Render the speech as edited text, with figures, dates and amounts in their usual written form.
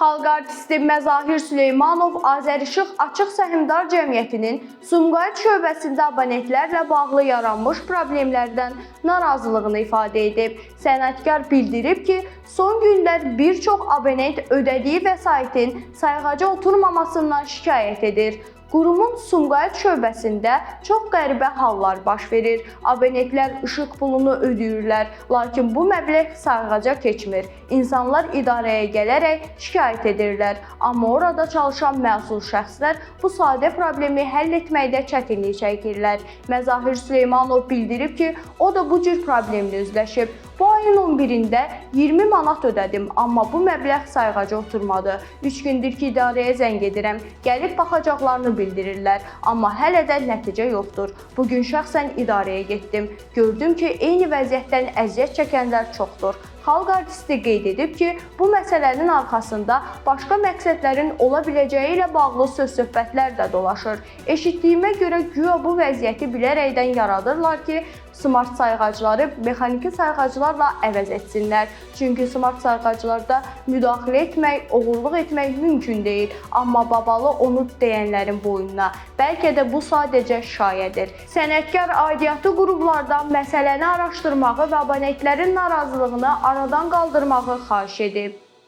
Xalq artisti Məzahir Süleymanov Azərişıq Açıq Səhmdar Cəmiyyətinin Sumqayıt şöbəsində abonentlərlə bağlı yaranmış problemlərdən narazılığını ifadə edib. Sənətkar bildirib ki, son günlər bir çox abonent ödədiyi vəsaitin sayğaca oturmamasından şikayət edir. Qurumun Sumqayıt şöbəsində çox qəribə hallar baş verir. Abonentlər işıq pulunu ödəyirlər, lakin bu məbləğ sayğaca keçmir. İnsanlar idarəyə gələrək şikayət edirlər, amma orada çalışan məsul şəxslər bu sadə problemi həll etməkdə çətinlik çəkirlər. Məzahir Süleymanov bildirib ki, o da bu cür problemlə üzləşib. Bu ayın 11-də 20 manat ödədim, amma bu məbləğ sayğaca oturmadı. 3 gündür ki, idarəyə zəng edirəm. Gəlib baxacaqlarını bildirirlər, amma hələ də nəticə yoxdur. Bu gün şəxsən idarəyə getdim. Gördüm ki, eyni vəziyyətdən əziyyət çəkənlər çoxdur. Xalq artisti qeyd edib ki, bu məsələnin arxasında başqa məqsədlərin ola biləcəyi ilə bağlı söz-söhbətlər də dolaşır. Eşitdiyimə görə güya bu vəziyyəti bilərəkdən yaradırlar ki, smart sayğacları mexaniki sayğaclarla əvəz etsinlər. Çünki smart sayğaclarda müdaxilə etmək, oğurluq etmək mümkün deyil. Amma babalı onu deyənlərin boynuna. Bəlkə də bu sadəcə şayədir. Sənətkar aidiyyatı qurumlardan məsələni araşdırmağı və abonentlərin narazılığını aradan qaldırmağı xahiş edib.